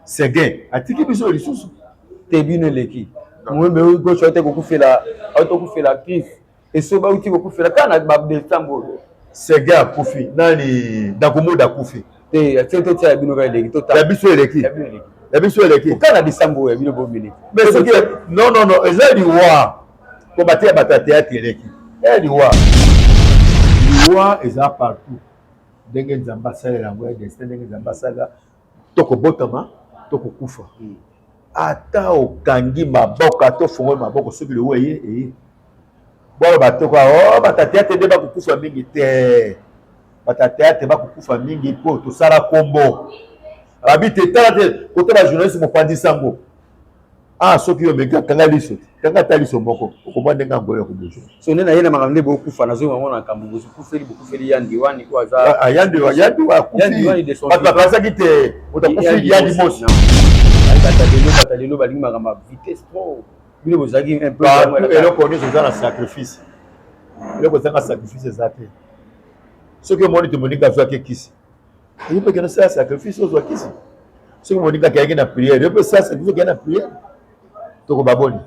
Seguin atiki biso lisusu te bino eleki moyembe oyo gauche auti kokufela auti kokufela actrice esobe auti kokufela kaka na badecembre oyo Seguin akufi nani Dakomoda akufi te atie totia ya bino kaka eleki ya biso eleki ya biso eleki kaka na decembre oyo ya bino bomileki mais soki non non non eza liwa po bateya bato ya théâtre eleki ya liwa liwa eza partout ndenge Nzambe asalela yango ya destin ndenge Nzambe asalela tokobotama tokokufa hmm. Ata okangi maboko ata ofongoli maboko soki liwa eye eye bwalo batoko o oh, bato ya théâtre nde bakokufa mingi te bato ya théâtre bakokufa mingi mpo tosala kombo babi te tala te kota ba journaliste mopanzi sango ah soki yo omeki kanga liso te kanga ata liso moko okomona ndenge yango ya kobouge so nde naye na makambo nde bokufa nazonga yango na makambo bokufeli bokufeli yandi wani oyo aza ah, ah, yandi yandi akufi bato bakanisaki te moto akufi yandi mosi bato lelo balingi makambo ya vitesse trop bino bozalaki un peu eloko nyonso eza na sacrifice eloko ezanga sacrifice eza te soki omoni te moninga azwaki kisi yo mpe kende osala sacrifice ozwa kisi soki moninga akeyaki na prière yo mpe osala sacrifice okeyaki na prière toko baboni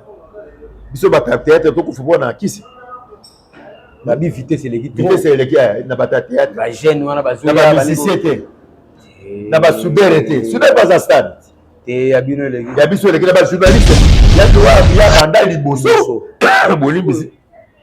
biso bato ya théâtre tokufa mpo na kisi babi vitesse eleki vitesse eleki eh, na bato ya théâtre bajeune wana bazoya na bamusicien te na basudere te sudere baza stade te ya bino eleki ya biso eleki na bajournaliste ya banda liboso bolimbisi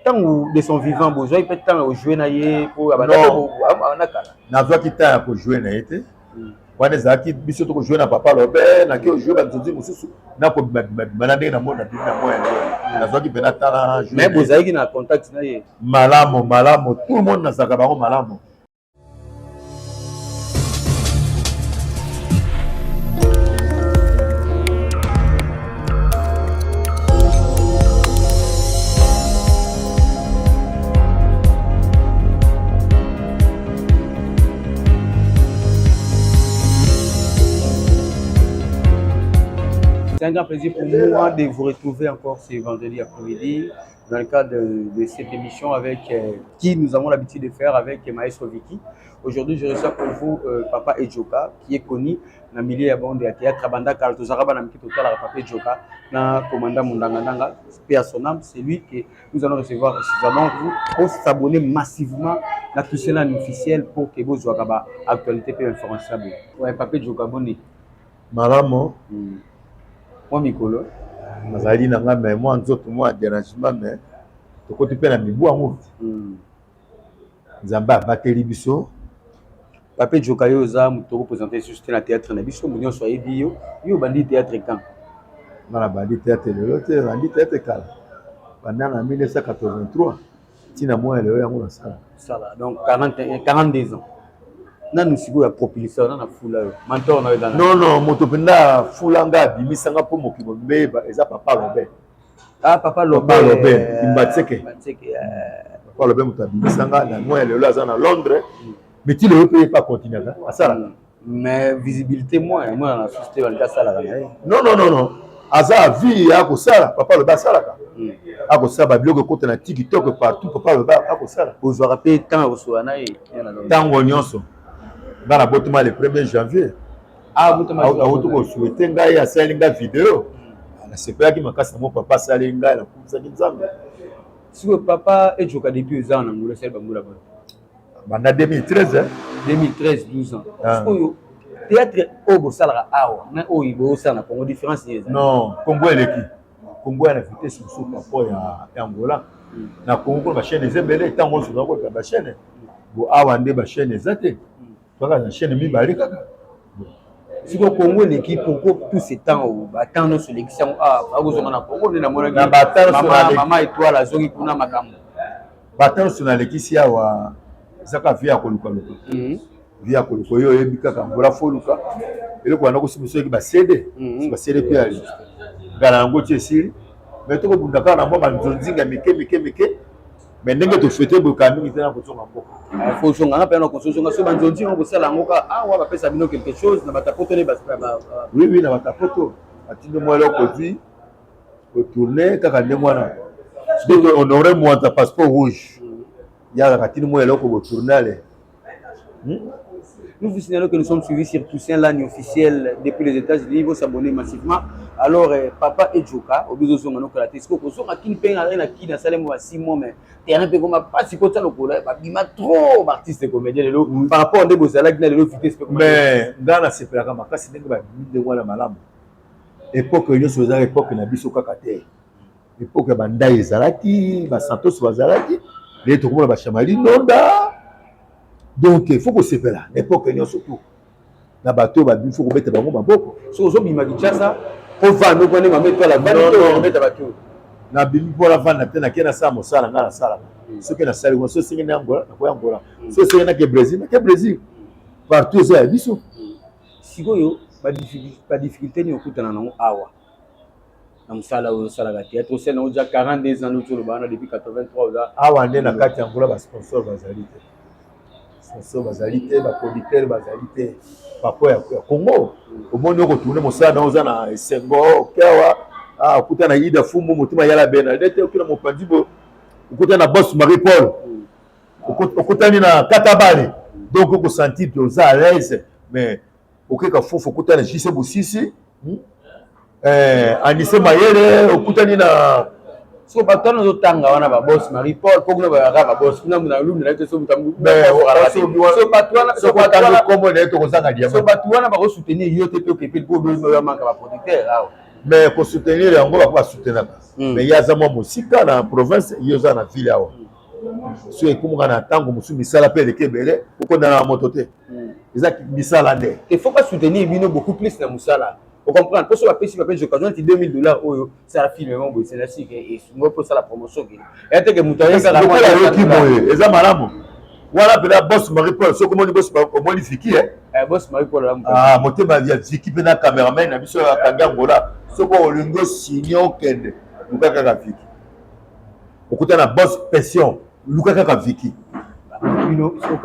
ntango de son vivant bozwaki mpe ntango ya kojoue na ye mpo abanda kala nazwaki ntango ya kojoue na ye te hmm. wana ezalaki biso tokojoue na papa lobe nake ojoue banzonzi mosusu nakobimabimabima na ndenge namoni nabimi na moya hmm. nazwaki mpena tala mais bozalaki na contact na ye malamu malamu tout le monde nazalaka bango malamu C'est un grand plaisir pour moi de vous retrouver encore ce vendredi après-midi dans le cadre de, de cette émission avec euh, qui nous avons l'habitude de faire avec Maestro Vicky. Aujourd'hui, je reçois pour vous euh, Papa Ejoka, qui est connu dans le milieu ya bande ya théâtre banda kala tozalaka bana mike totalaka Papa Ejoka na commandant Mundanga Ndanga, paix à son âme, c'est lui que nous allons recevoir suffisamment vous pour s'abonner massivement na toucher la officielle pour que bozwaka ba actualité pe information. Ouais, Papa Ejoka boni. Malamu. Hmm. Mwa mikolo. Nazali na nga mais mwa nzoto mwa derangement mais tokoti mpe na mibu yango. Hmm. Nzambe abateli biso. Pape Djoka yo oza moto okopresente lisusu te na théâtre na biso, moto nyonso ayebi yo. Yo obandi théâtre quand? Nga nabandi théâtre lelo te, nabandi théâtre kala. Banda na 1983. Tina mwa lelo yango nasala. Sala donc 41 42 ans. Nanu sikoyo ya propulseur nanu afula yo. Mentor na yo eza Non non moto mpenza afula nga abimisa nga mpo mokili mobimba eza papa Robert. Ah papa Robert. Papa Robert Imbatseke. Imbatseke. Papa Robert moto abimisa nga na mwa lelo aza na Londres. Mais ti lelo mpe ye pa continuaka asalaka. Mais visibilité moi moi na susu te balingi asalaka na ye. Non non non non. Aza vie ya kosala papa Robert asalaka. Hmm. Akosala ba biloko ekota na TikTok partout papa Robert akosala. Ozwaka mpe temps ya kosola na ye. Ntango nyonso. Nga nabotama le 1er janvier. Ah, auti kosouhaite ngai asaleli ngai video hmm. nasepelaki makasi na mo papa asaleli ngai nakumisaki Nzambe. Sikoyo papa Ejoka depuis oza na Angola osali bambula boni? Banda 2013 2013 12 ans. Ah. Sikoyo théâtre oyo bosalaka awa na oyo bosala na Congo différence nini ezali? Non, Congo eleki. Congo ya na vitesse mosusu par rapport ya ya Angola. Hmm. Na Congo kuna ba chaîne eza ebele ntango nyonso oza koleka ba chaîne. Bo awa nde ba chaîne eza te. Hmm. Kaka na chaîne mibale kaka. Sikoyo Congo eleki pourquoi tout ce temps oyo ba temps nyonso elekisi yango ah bakozonga na Congo nde namonaki na ba temps mama étoile azongi kuna makambo. Ba temps nyonso nalekisi awa eza kaka vie ya kolukaluka. Mhm. Vie ya koluka oyo oyebi kaka Angola fo oluka eloko wana kosimba soki ba CD mhm. ba CD mpe ya ngala yango ti esili mais tokobunda kaka na mwa banzonzinga mike mike mike mais ndenge tofete boye kala mingi te na kozonga mboka ah, kozonga nga mpe na kozonga so banzonzinga kosala yango kaka awa bapesa bino quelque chose na batapoto nde oui oui na batapoto batindi mwa eloko ozwi otourne kaka ndenge wana sikoyo honore mwanza passeport rouge ye azalaka tindi mwa eloko botourne ale hmm? Nous vous signalons que nous sommes suivis sur Toussaint Lani officiel depuis les États-Unis. Vous s'abonner massivement. Alors, Papa Edjoka, au biso zonga no kala te. Siko kozonga kin pe na kin na salemo ba 6 mois mais terrain pe koma pasi kota lokola ba bima trop ba artiste comédien lelo par rapport nde bozalaki na lelo vitesse pe koma. Mais nga na sepelaka makasi ndenge ba bimi ndenge wana malamu. Époque nyonso eza époque na biso kaka te. Époque ya bandai ezalaki, ba Santos bazalaki, lelo tokomona ba Chamali Nonda. Donc il faut kosepela na époque nyonso tout. Na bato babimi faut kobeta bango maboko. Soki ozobima Kinshasa po vanda okwa nde mama etoile avandi to obeta bato. Nabimi mpo navanda te, nake nasala mosala ngai nasalaka. Soki nasali ngo, soki esengeli na Angola, nakoya Angola. Soki esengeli nake Brésil, nake Brésil. Partout eza ya biso. Sikoyo ba difficulté nini okutana nango awa na mosala oyo osalaka théâtre osala nango ja 42 ans noti oloba wana depuis 83 oza awa nde na kati ya Angola ba sponsor bazali te, sponsor bazali te, ba producteur bazali te. Papa ya Congo omoni okotourne mosala na oza na esengo okeawa okuta na Ida Fumbu motema yala bena nde te okuna mopanzi bo okuta na boss Marie Paul okutani na Katabale donc okosentir te oza à l'aise mais okeka fufu okutani na JC Bosisi Anise Mayele okutani na so bato wana ozotanga wana babos Marie Paul mpo kuna bayaka babos kuna na lumbi na ye te so kombo na ye tokozanga diamant so bato wana bakosoutenir yo te mpe okepe mpo oyomanka baproducteur awa mais kosoutenir yango bako basoutenaka mais ye aza mwa mosika na province, ye oza na ville awa. So ekomaka na ntango mosusu misala mpe eleki ebele, okonda na moto te, eza misala nde. Il faut pas soutenir bino beaucoup plus na mosala, ocomprendre, mpo so bapesi bapesi occasion neti 2000 $ oyo sala film mo boye, senasike esungo mpo osala promotion ke eya teke moto ayekaka yoki boye eza malamu wana mpena boss Marie Paul. Soki omoni boss, omoni Viki. Boss Marie Paul. Motema ya Viki mpe na cameraman na biso akangi Angola. Soki olingi osigne, okende luka kaka Viki. Okuta na boss pension, luka kaka Viki.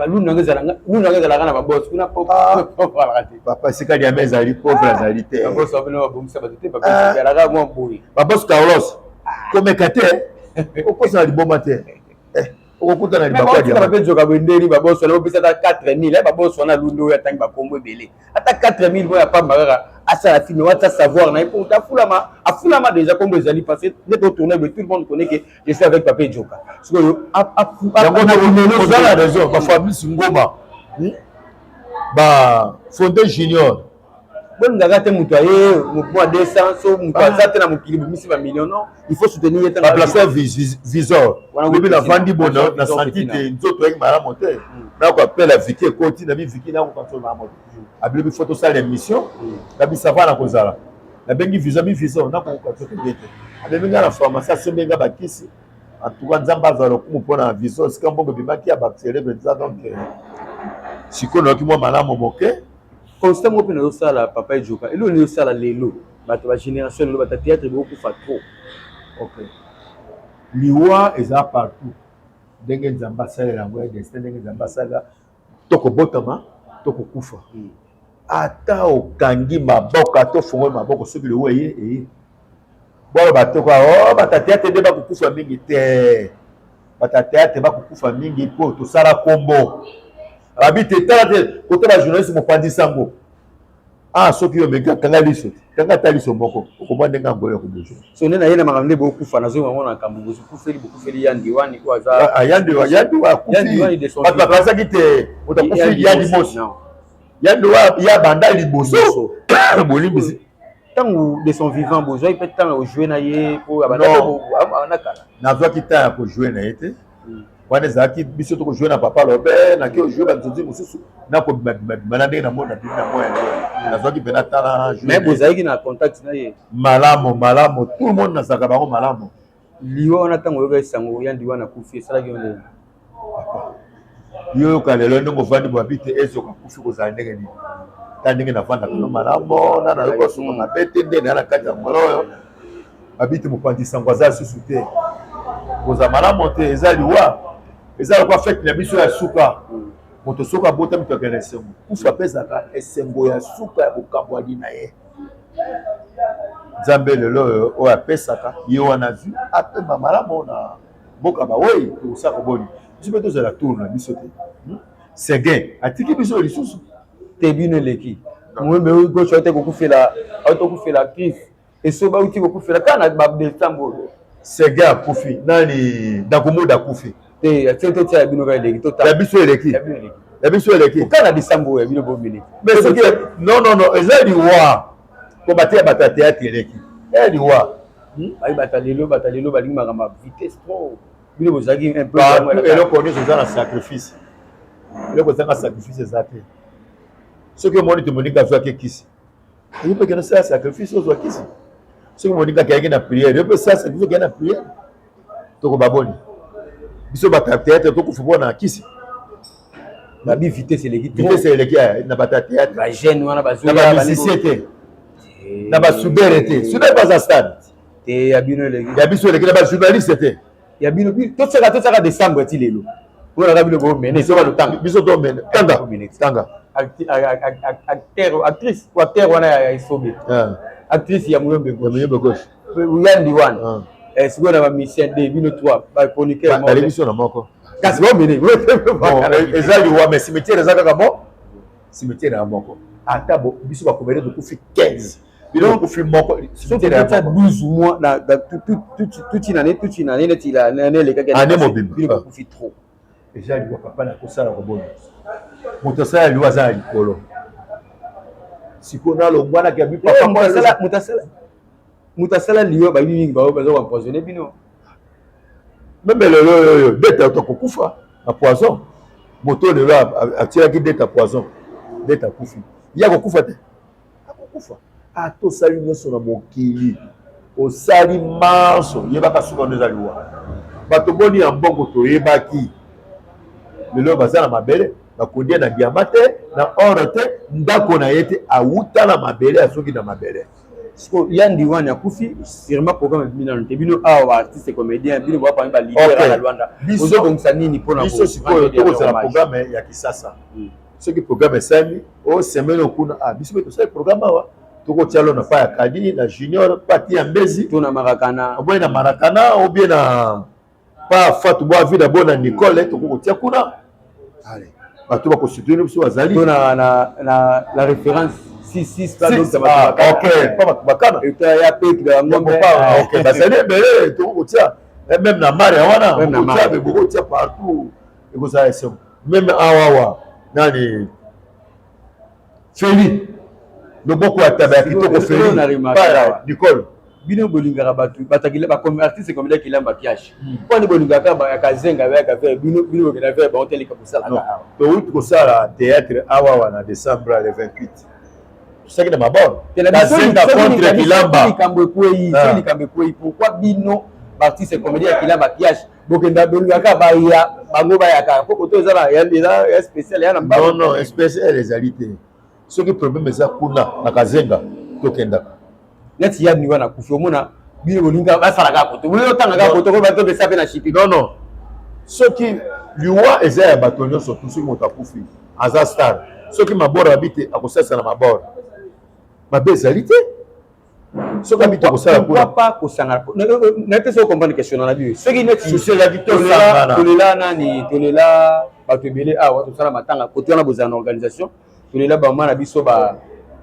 Lunu nanga ezalaka na babos kuna. Papa, esika diama ezali, pauvre azali te. Babongisa bato te, ezalaka mwa boye. Babos Carlos, komeka te, okosala liboma te, okokuta na libako ya diama. Mpe joka bwendeli babos wana bopesa ata 4000. Babos wana lundu oyo atangi bakombo ebele, ata 4000 oyo apamba kaka asala film wata savoir na ye mpo afulama, afulama déjà. Kombo ezali parce que nde totourne boye, tout le monde connaît que je suis avec Papa Joka. Sikoyo oza na raison, bafabrice Ngoma, bafonde junior. Bolingaka te moto aye mwa 200, so moto aza te na mokili bomisi bamillion. Non, il faut soutenir ye. Baplace visor lobi navandi bo na santi te, nzoto yaki malamu te, nakoapela Viki, ekoti na bi Viki, nakoka malamu te, abilobi fo tosala émission nabisa na kozala. Nabengi viso, bi viso nakokoka nzoto be te, amemi ngai na pharmacie, asombi ngai bakisi. En tout cas Nzambe azwa lokumu mpona viso, esika mbongo ebimaki ya bactere mpenza. Donc sikoyo nayoki mwa malamu moke. Constat moko mpe nazosala, Papa Ejoka, eloko nini osala lelo bato ba génération lelo, bato ya théâtre bokokufa trop? Ok, liwa eza partout ndenge Nzambe asalela yango ya destin, ndenge Nzambe asalela tokobotama, tokokufa. Ata okangi maboko, ata ofongoli maboko, soki liwa eye, eye. Bwana batoka o bato ya théâtre nde bakokufa mingi te. Bato ya théâtre bakokufa mingi mpo tosala kombo babi te. Tala te kota bajournaliste mopanzi sango. Ah, soki yo omeki, kanga liso te, kanga ata liso moko, okomwa ndenge yango ya kobozwa. So nde naye na makambo nde bokufa, nazonga ngo na makambo bokufeli, bokufeli Yandi Wani oyo aza Yandi Yandi akufi, bato bakasaki te moto akufi Yandi Mosi. Yandi ya banda liboso, bolimbisi. Ntango de son vivant bozwaki mpe ntango ojouer na ye mpo abanda kala? Nazwaki ntango ya kojouer na ye te. Wana ezalaki biso tokojouer na papa Lobe, naki ojouer banzonzi mosusu, nakobimabimabima na ndenge namoni nabimi na moya. Nazwaki mpena tala. Mais bozalaki na contact na ye? Malamu malamu, tout le monde nazalaka bango malamu. Liwa wana, ntango oyoka esango Yandi wana akufi, esalaki yo ndenge? Yoyoka lelo ndenge ovandi bwabi te, ezoka kufi kozala ndenge nini? Ta ndenge navandaka no malamu na nayoka suka mabe te, nde naa na kati ya ngolo oyo babi te mopanzi sango aza lisusu te, kozala malamu te. Eza liwa, eza lokwa fete na biso ya suka. Moto soki abotami, tokende esengo. Kufa apesaka esengo ya suka ya bokabwani na ye. Nzambe lelo oyo oyo apesaka ye wana zwi apema malamu na mboka bawei. Tokosaka boni biso mpe tozala tour na biso te? Seguin atiki biso lisusu. Te, bino eleki. Moyembe gauche auti kokufela, auti kokufela actrice Esobe, auti kokufela kaka na badécembre oyo. Sege akufi, nani, Dakumuda akufi. Te, totia ya bino kaka eleki. Ya biso eleki, ya biso eleki. Kaka na décembre oyo ya bino bomeli. Mais soki, non, non, non, eza liwa po bateya bato ya théâtre eleki, eya liwa. Bayi bato lelo, bato lelo balingi makambo ya vitesse trop. Bino bozalaki un peu. Eloko nyonso eza na sacrifice, eloko ezanga sacrifice eza te. Soki omoni te moninga azwaki kisi, yo mpe kende osala sacrifice, ozwa kisi. Soki moninga akeyaki na prière, yo mpe sala sacrifice, okei na prière. Toko baboni biso bato ya théâtre tokufa mpo na kisi. Babi vitesse eleki. Vitesse eleki na bato ya théâtre. Bajeune wana. Na bamusicien te, na basoudeur te, soudeur baza stade. Te, ya bino eleki. Ya biso eleki na bajournaliste te. Ya bino, totiaka décembre ti lelo, oyo bino bomene. Biso tomene, tanga tanga. Acteur, actrice ou acteur wana ya Esobe, actrice ya Muyombe. Muyombe Gauche. Yandi wana sikoyo na bamusicien de bino trois, bachroniqueur. Bali biso na moko. Kasi bomene. Eza liwa, mais cimetière eza kaka mo cimetière ya moko. Ata biso bacomédien tokufi 15, bino bakufi moko. Soki totia 12 mois na toute une année, toute une année, neti année elekaki. Année mobimba. Bino bakufi trop. Eza liwa, papa, na kosala kobona moto asala liwa aza na likolo. Sikoyo nalongwanaki ya papa. Moto asala liwa, bayebi mingi, baza koempoisonne bino. Même lelo oyo deta tokokufa na poison. Moto lelo atielaki deta poison, deta akufi, ye akokufa te? Akokufa. Ata osali nyonso na mokili, osali manso, yebaka suka ndo eza liwa. Bato boni ya mbongo toyebaki lelo baza na mabele, bakodia na diamant te, na or te, ndako na ye te, awuta na mabele, azoki na mabele. Siko Yandi wani akufi, sûrement programme ebimi nano te. Bino awa baartiste comédien, bino boa parmi baleader na Lwanda, ozobongisa nini mpona? Biso sikoyo tokozala programme ya Kisasa. Soki programme esali o semaine okuna, ah, biso mpe tosali programme awa, tokotia lo na pa ya Kadi na Junior pati ya Mbezi. To na Marakana. Oboye na Marakana obie na pa Fatu Bwa Vida bo na Nicole, tokokotia kuna. Ale bato bakosoutenir biso bazali. To na la référence 6 6. Ok, pa bato bakana. Ya pe ngombe. Ok, bazali ebele, tokokotia même na mare wana, bokotia, bokotia partout, ekozala esengo. Même awawa nani, Feli loboko ya taba ya kitoko, Feli pa Nicole. Bino bolingaka bato baartiste comédien Kilamba Kiash, mponi bolingaka ya Kazenga, bayaka vers bino, bino bokenda vers bango teleka kosalaka awa. Touti kosala théâtre awawa na décembre le 28, tosaki na mabor Kazenga contre Kilamba. Likambo ekwei, likambo ekwei, pourquoi bino baartiste comédien ya Kilamba Kiash bokenda, bolingaka baya bango, bayaka po koto eza ya spécial ya na? Non, non, spécial ezali te. Soki problème eza kuna na Kazenga, tokendaka. Neti ya niwa na kufi, omona bino bolinga basala kaka koto, bolinga otanga kaka koto, batopesa mpe na shipi. Non, non, soki liwa eza ya bato nyonso tu, soki moto akufi aza star, soki maboro abi te, akosalisa na maboro, mabe ezali te. Soki abi tokosala kuna pa kosangana na te. Soki comprendre question na biso, soki neti tolela nani, tolela bato ebele awa, tosala matanga kote wana, bozala na organisation. Tolela bamama na biso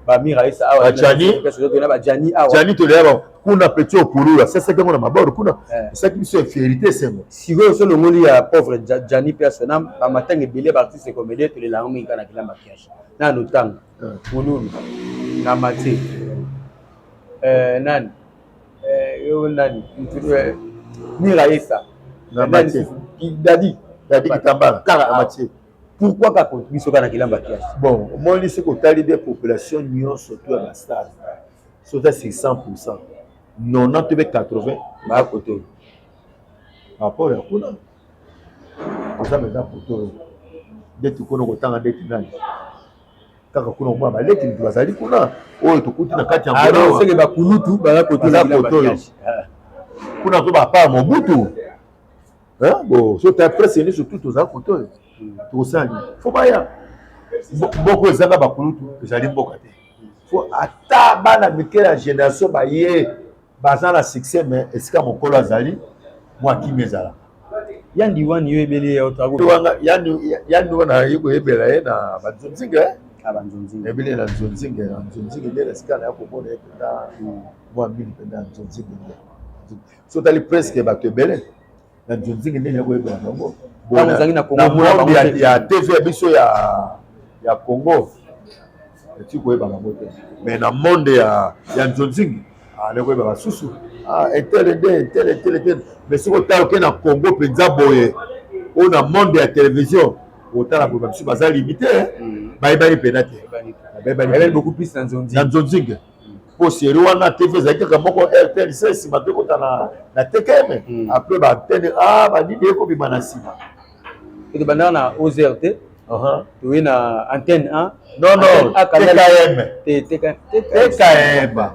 bamira esa awa. Bajani. Tolela bajani awa. Jani, tolela kuna petit opulula, sasaki yango na maboro kuna, esaki biso inférité, esengo. Sikoyo so longoli ya pauvre Jani mpe asonam, bamatanga ebele baartiste comédien tolela yango mingi kaka na Kilamba Kiashe. Nano tanga Pululu na Matie, nani yo, nani, Mira Esa. Na Matie. Dadi. Dadi Kitambala. Kaka na Matie. Pourquoi kaka biso kaka na Kilamba Kiasi? Bon, omoni, soki otali be population nyonso to ya bastade, so oza sur 100, 90 to be 80. Bakoto. Rapport ya kuna oza mpenza koto oyo ndeti kuna kotanga ndeti nani, kaka kuna omona baleki mutu bazali kuna oyo tokuti na kati ya seke bakulutu baza koto oyo kuna to bapa Mobutu. Bon, so ta presque nyonso tu toza koto oyo, tokosala nini? Fo baya mboka ezanga bakulutu ezali mboka te. Fo ata bana mike ya génération baye baza na succès, mais esika mokolo azali, mwa kimi ezalaka. Yandi wani yo ebele ya Yandi wana ye koyebela ye na banzonzinga. Nayebi na Nzonzinge, na Nzonzinge nde na esika naya komona ye mpenza mwa mingi mpenza na Nzonzinge nde. So otali presque bato ebele na Nzonzinge nde naya koyebela bango. Na monde ya TV ya biso ya Congo eti koyeba bango te, mais na monde ya Nzonzinge nde koyeba basusu etele nde etele etele etele. Mais soki otala oke na Congo mpenza boye, oyo na monde ya télévision, otala boye babiso baza limité, bayebani mpena te. Bayebani beaucoup plus na Nzonzinge. Na Nzonzinge, mpo série wana TV ezalaki kaka moko, RTNC. Nsima tokota na TKM, après baantenne a banini ekobima na nsima. Tobandaka na OZRT, toye na antenne 1. Non, non, TKM. TKM,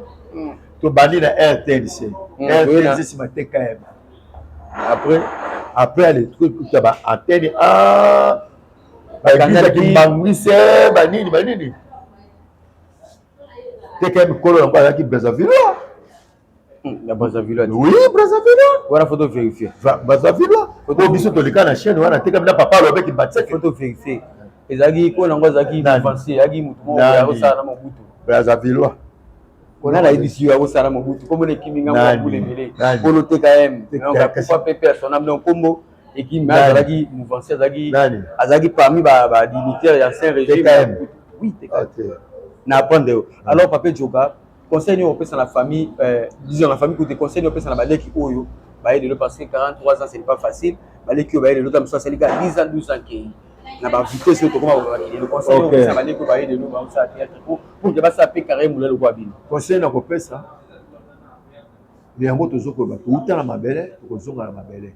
tobandi na RTNC, RTNC nsima TKM. Après? Après ale tokuta ba antenne a, baeglise Bangwise, banini banini. TKM, kolo yango azalaki Brazzaville. Na Brazzaville? Oui, Brazzaville. Wana faut vérifier. Brazzaville, po biso toleka na chaîne wana TKM na papa alobeki Batseke. Faut vérifier. Ezalaki ko nango, azalaki avancé, ezalaki mutu moko akosala na Mobutu. Brazzavillois. Kona nayebisi yo, akosala na Mobutu. Kombo na ekimi ngambo ya bule ebele. Kolo TKM, donc akufa pe personnel, donc kombo ekimi. Azalaki mouvancier, azalaki parmi badignitaire ya ancien régime. Oui, TKM na apprendre yo. Alors Papa Djoka, conseil nini opesa na famille, disons na famille côté, conseil nini opesa na baleki oyo baye lelo? Parce que 43 ans, ce n'est pas facile. Baleki oyo baye lelo, ta mosusu asali kaka 10 ans, 12 ans, kei na bavitesse oyo tokoma lelo, conseil nini opesa na baleki oyo baye lelo, baosala théâtre, pour que basala mpe carrière molai lokola bino? Conseil na kopesa yango, tozokoloba touta na mabele, tokozonga na mabele.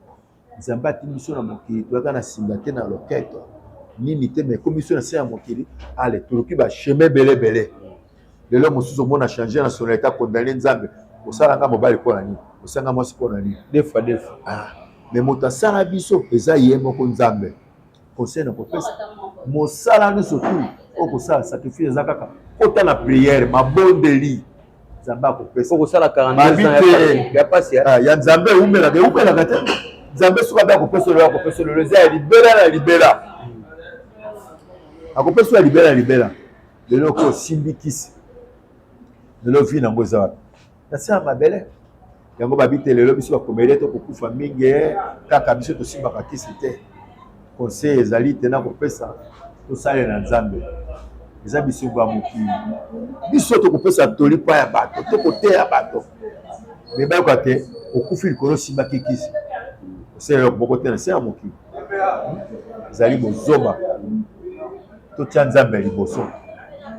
Nzambe atindi biso na mokili, toyaka na singa te, na loketo nini te, mais ekomi biso na se ya mokili. Ale toluki bachemin ebele ebele. Lelo mosusu omona change nationalité, akondane Nzambe: osalanga mobali mpo na nini? Osanga mwasi mpo na nini? Deux fois, deux fois. Ah, mais moto asala biso eza ye moko Nzambe. Conseil na kopesa, mosala nyonso tu oyo kosala sacrifice eza kaka kota na prière, mabondeli, Nzambe akopesa. Okosala 42 ans ya pasi. Ya Nzambe eumelaka, eumelaka te. Nzambe soki abe akopesa lelo, akopesa lelo, eza ya libela na libela. Akopesa ya libela na libela. Lelo ko osimbi kisi, lelo vie nango eza wapi? Na se ya mabele. Yango babi te lelo biso bakomele tokokufa mingi, kaka biso tosimbaka kisi te. Conseil ezali te na kopesa, tosalela Nzambe, eza bisengo ya mokili. Biso tokopesa toli mpa ya bato, tokoteya bato, mais bayoka te. Okufi likolo osimbaki kisi, osala eloko moko te na se ya mokili, ezali bozoba. Totia Nzambe ya liboso.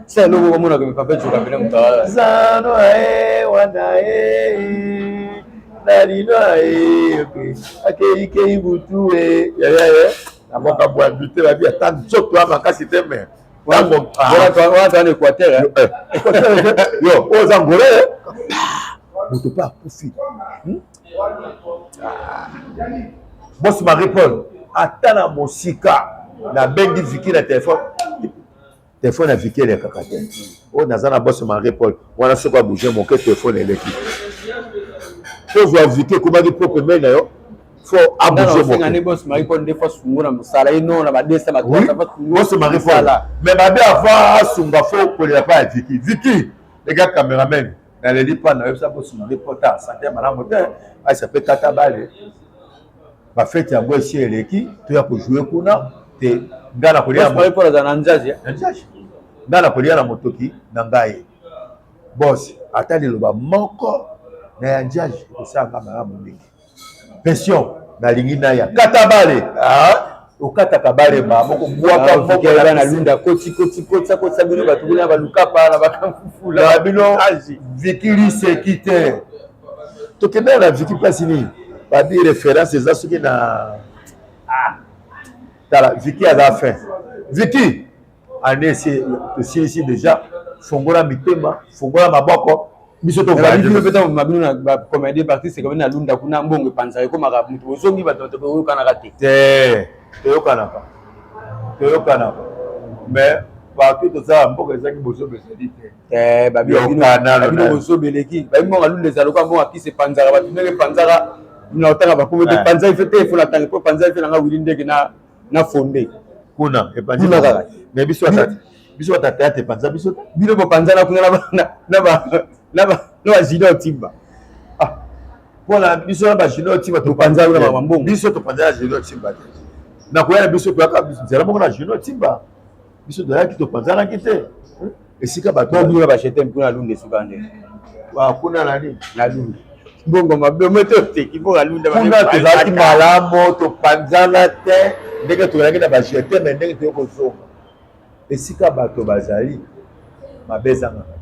Sa eloko omonaka Papa Djoka pene moto. Zano ae wana e nalino ae akeikei butu e yaya ye na mboka bwandu te. Babi ata nzoto ya makasi te, mais ntango wana na Équateur. Yo oyo oza ngole, moto mpe akufi. Boss Marie Paul, ata na mosika nabengi Viki na telefone, telefone ya Viki elekaka te. Oyo naza na boss Marie Paul wana, soki abouge moke, telefone eleki. Kozwa Viki ekomaki po pembeni na yo, faut abouge moke. Boss Marie Paul nde fois sungo na mosala ye no na badesa. Boss Marie Paul, mais babe avant asunga, faut kolela pa ya Viki. Viki ega cameraman, naleli mpa na oyebisa boss Marie Paul ta santé ya malamu te, ayisa mpe tata bale bafete yango esi eleki, toya kojouer kuna te. Ngai na kolia na njaji. Ngai na kolia na motoki na ngai. Boss, ata liloba moko na ya njaji ekosala nga malamu mingi. Pension nalingi naya kata bale, okataka bale ma moko bwaka. Moko na lunda, koti koti kotisa kotisa bino bato kuna balukapa na bakamfufula. Na bino Viki liseki te. Tokendaka na Viki place nini? Babi référence eza soki na tala Viki aza fin. Viki année esi tosilisi déjà. Fongola mitema, fongola maboko, biso. Bino mpe ntango bino na bacomédie parti comme na lunda kuna, mbongo epanzaka, ekomaka moto bozongi, bato bato boyokanaka te? Te, toyokanaka, toyokanaka, mais partout tozala mboka ezalaki bozoba ezali te. Te, babino bozoba eleki. Babi mbongo lunda ezala lokola mbongo akisi, epanzaka bato ndenge epanzaka na otanga bakombo te. Panza ife te, efo natanga po panza ife nanga wili ndenge na fonde. Kuna epanzi Kuna kaka. Mais biso ata Biso bato ya théâtre epanza biso te. Bino bopanzana kuna na bajunior Timba. Ah, mpona biso na bajunior Timba. Topanzana kuna bambongo. Biso topanzana na junior Timba te. Nakoya na biso, toyaka nzela moko na junior Timba. Biso toyaki, topanzanaki te. Esika bato bino bachetem kuna Lunda, esuka nde. Kuna na nini? Na Lunda, mbongo mabe moto oteki mpo Lunda. Kuna tozalaki malamu, topanzana te. Ndenge tozalaki na bajetem, ndenge toyei kozonga, esika bato bazali mabe ezangaka.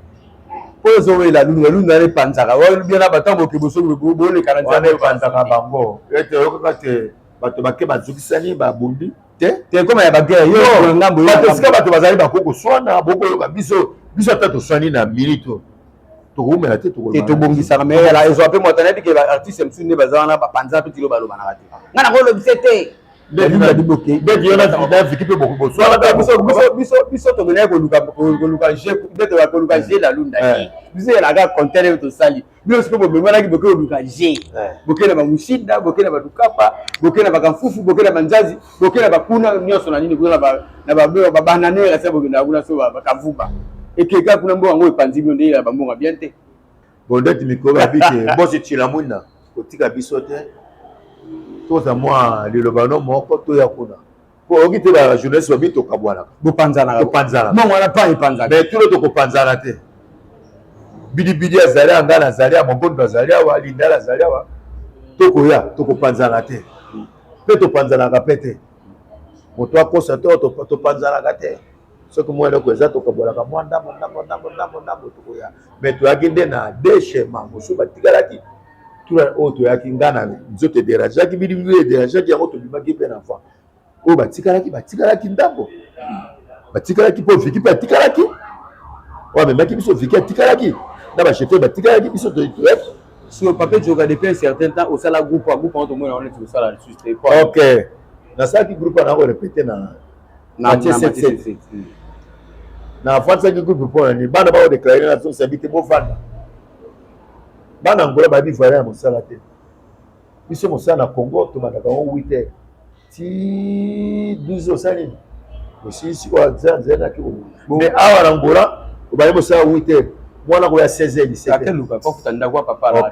Mpo ozowela Lunda, Lunda wana epanzaka bien na bato boke bosoki boleka na nzela. Epanzaka bango ete oyokaka te, bato bake bazokisani, babundi te. Te, ekoma ya baguerre yo ngambo. Bato, esika bato bazali, bakoki koswana, bokoyoka biso. Biso ata toswani na minute oyo, tokoumela te. Te, tobongisaka, mais yala ezwa mpe moto nayebi ke baartiste mosusu nde baza wana, bapanza mpe tilo balobanaka te. Nga nango olobise te. Ndeti yo na Viki mpe boswana. Biso tomenaki koluka koluka g na Lunda. Biso ezalaka container tosali. Bino sikoyo bomemanaki, boke koluka g, boke na bamusida, boke na balukapa, boke na bakamfufu, boke na banzazi, boke na bakuna nyonso na nini kuna na babananere asa bokendaka kuna. So bakavuba ekeka kuna, mbongo yango epanzi bino nde ya bambongo bien te. Bon, ndeti mikolo babike bosi tila mwinda kotika biso te, toza mwa liloba no moko toya kuna po oyoki te, bajournaliste babi tokabwanaka. Bopanzanaka. Topanzanaka. Mbongo wana pa epanzaka. Mais tulo tokopanzana te. Bidibidi azali awa, ngai nazali awa, mogondo azali awa, Lindala azali awa, tokoya, tokopanzana te mpe topanzanaka mpe te. Moto akosa te, topanzanaka te. Soki mwa eloko eza, tokabolaka mwa ndambo ndambo ndambo ndambo ndambo, tokoya. Mais toyaki nde na deux schéma mosusu batikalaki tula. Oyo toyaki, nga na nzoto ederangeaki, bidibidi ederangeaki yango, tobimaki mpe na fa. Oyo batikalaki, batikalaki ndambo, batikalaki mpo Viki mpe atikalaki, oyo amemaki biso Viki atikalaki na bachef batikalaki, biso toyaki. Sur Pape Djoka, depuis un certain temps osala groupe, groupe yango tomona wana neti osala lisusu te. Ok, nasalaki groupe wana, korépéter na Matie 77. Nafandisaki groupe mpo na nini? Bana bakodéclarer, nazongisa bi te, bovanda. Bana Angola bayebi valeur ya mosala te. Biso mosala na Congo tobandaka yango 8 heures ti 12 heures, osali nini, osilisi oyo nzela nzela naki. Mais awa na Angola, obandi mosala 8 heures, mwana koya 16 heures, 17 heures. Luka kofuta ndako ya papa.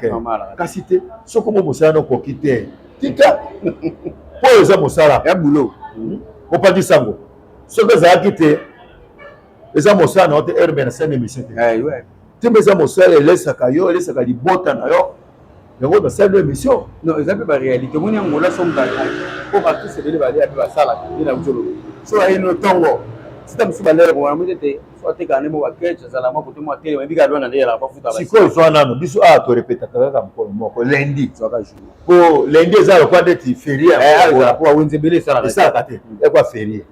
Kasi te, soki omo mosala nokoki te, tika, mpo oyo eza mosala. Ya boulot. Mopanzi sango, soki ezalaki te eza mosala na yo te, herbe na sani émission te. Te, eza mosala, elesaka yo, elesaka libota na yo, yango basali émission. Non, eza mpe baréalité. Omoni Angola, so moto po baartiste ebele balia mpe basalaka nde na zoloba. So ayino ntongo sita mosusu balere wana moi tete, so atekaka nde mo baketch, azala mwa kote mwa telema, ebika lwana nde yalaka bafuta. Sikoyo zwa nano, biso awa torepetaka kaka mokolo moko, lundi. Zwaka jour. Po lundi eza lokwa ndeti férié. Po bawenze ebele esalaka. Esalaka te, ekwa férié.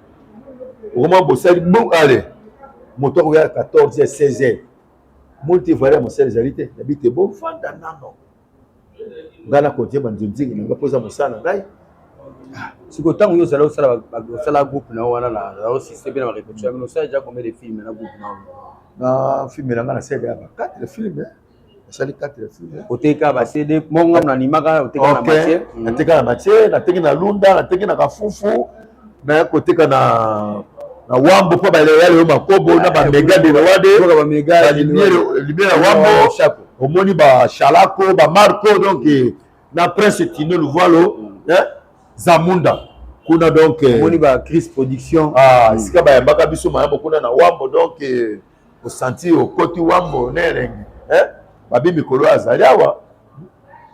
Okoma bosali bu ale, moto akoya 14 heures, 16 heures, moni te valeur ya mosala ezali te. Nabi te, bovanda nano, ngai na continue banzonzingi na ngai mpo eza mosala na ngai. Sikoyo ntango yo ozala osala, osala groupe na yo wana na osiste mpe na barépétition ya bino, osala déjà combien de film na groupe na yo? Na film na ngai, nasali ya ba 4 film, nasali 4 film. Oteka ba CD mongo na animaka, oteka na matière? Nateka na matière, nateki na Lunda, nateki na Kafufu, naya koteka na Wambo mpo baleya lelo makobo na bamega de wade lumière ya Wambo. Omoni bashalako, bamarco, donc na Prince Tino Luvalo Zamunda kuna, donc omoni ba Chris Production. Esika bayambaka biso mayambo kuna na Wambo, donc osanti okoti Wambo na elengi. Babi mikolo azali awa,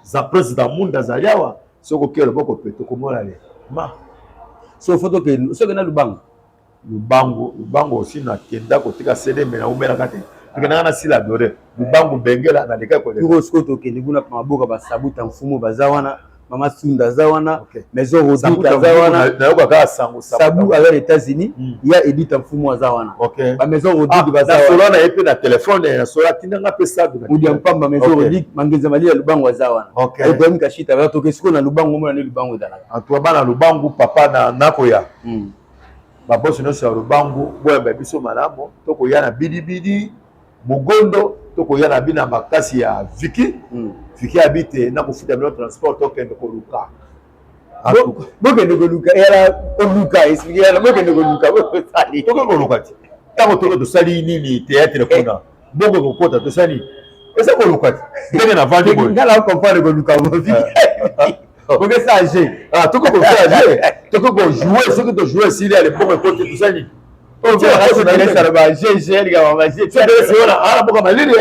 za Prince Zamunda azali awa. Soki okei loboko pe tokomona le ma. So faut tokende, soki na Lubango. Lubango, Lubango aussi nakenda kotika CD, mais naumelaka te. Tokendaka na Sila Dore, Lubango, Bengela, naleka koleka. Turo sikoyo tokende kuna maboka, basabuta mfumu baza wana, mama Sunda aza wana, Maison Rodrigue aza wana. Nayoka kaka sango. Sabu aza na États-Unis, ya Edita Mfumu aza wana, bamaison Rodrigue baza wana. Nasola na ye mpe na telefone, nasola, atindanga mpe sabu. Mudia Mpamba, Maison Rodrigue Mangenza Mali ya Lubango aza wana. Ibrahim Kashita aza. Toke sikoyo na Lubango, omona nde Lubango ezalaka. Antuka bana Lubangu, papa nakoya, babosi nyonso ya Lubangu, boyamba biso malamu. Tokoya na bidibidi mogondo, tokoya na bino makasi ya Viki. Viki abi te nakofuta bino transport, tokende koluka. Bokende koluka, eyala koluka, explique yala bokende koluka, bosali. Toke koluka ti. Ntango toke tosali nini, théâtre kuna, mbongo ekokota, tosali, eza koluka te ndenge navandi boye. Nga na comprendre koluka okesa jeu. Ah, tokoki kosala jeu, tokoki kojouer. Soki tojouer, esili, ale, mbongo ekoti, tosali nini? Wana mboka malili,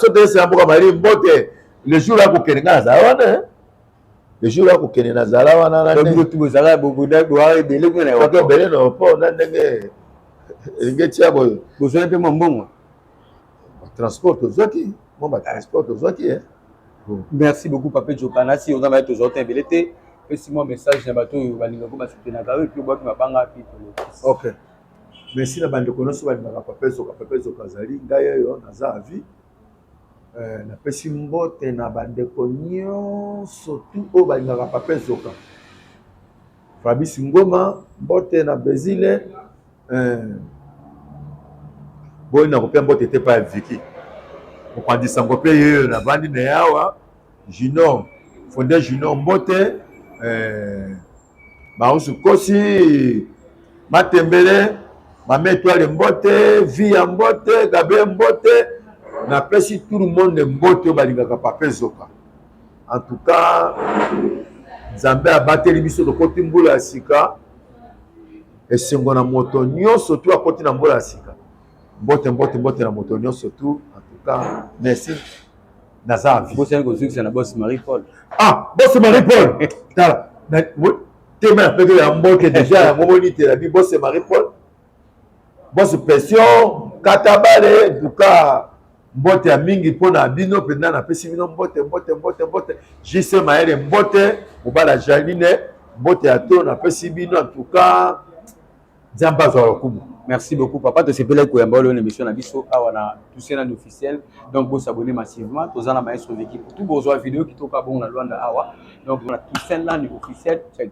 so toyesela mboka malili. Mbote, le jour akokende, ngai nazala wana. Le jour akokende, nazala wana. Ebele. Ebele na aéroport, na ndenge elingi etia boye. Bozwaki mpe mwa mbongo? Transport tozwaki, mwa batransport tozwaki. Merci beaucoup, Papa Joka. Nasi oza maye, tozwa te ebele te. Pesi mwa message na bato oyo balingaka, basoutenaka oyo, et puis obwaki mabanga mpe. Ok, merci na bandeko nyonso balingaka Papa Ezoka. Papa Ezoka azali ngai oyo naza avi. Napesi mbote na bandeko nyonso tu oyo balingaka Papa Ezoka. Fabrice Ngoma, mbote na Brésil. Boyi na kopia mbote te pa ya Viki, mopanzi sango mpe ye oyo navandi na ye awa, Junior Fonde, Junior, mbote. Barusu Kosi Matembele, Mama Etoile, mbote. Via, mbote. Gabriel, mbote. Napesi tout le monde mbote oyo balingaka Papa Ezoka. En tout cas, Nzambe abateli biso, tokoti mbula ya sika. Esengo na moto nyonso tu akoti na mbula ya sika. Mbote, mbote, mbote na moto nyonso tu. En tout cas, merci, naza avi. Bosani kozwikisa na boss Marie Paul. Ah, boss Marie Paul, tala tema ya peke ya mbote déjà yango moni te nabi boss Marie Paul, boss Pression Katabale. En tout cas, mbote ya mingi mpona bino mpenza. Napesi bino mbote, mbote, mbote, mbote. JC Mayele, mbote. Mobala Janine, mbote ya to napesi bino. En tout cas, Nzambe azwa lokumu. Merci beaucoup, papa. Tosepelaki koyamba oyo na émission na biso awa na Toussaint Nani Officiel. Donc bosabonner massivement. Toza na maestro Viki. Tout bozwa vidéo kitoko bongo na Luanda awa. Donc na Toussaint Nani Officiel, check.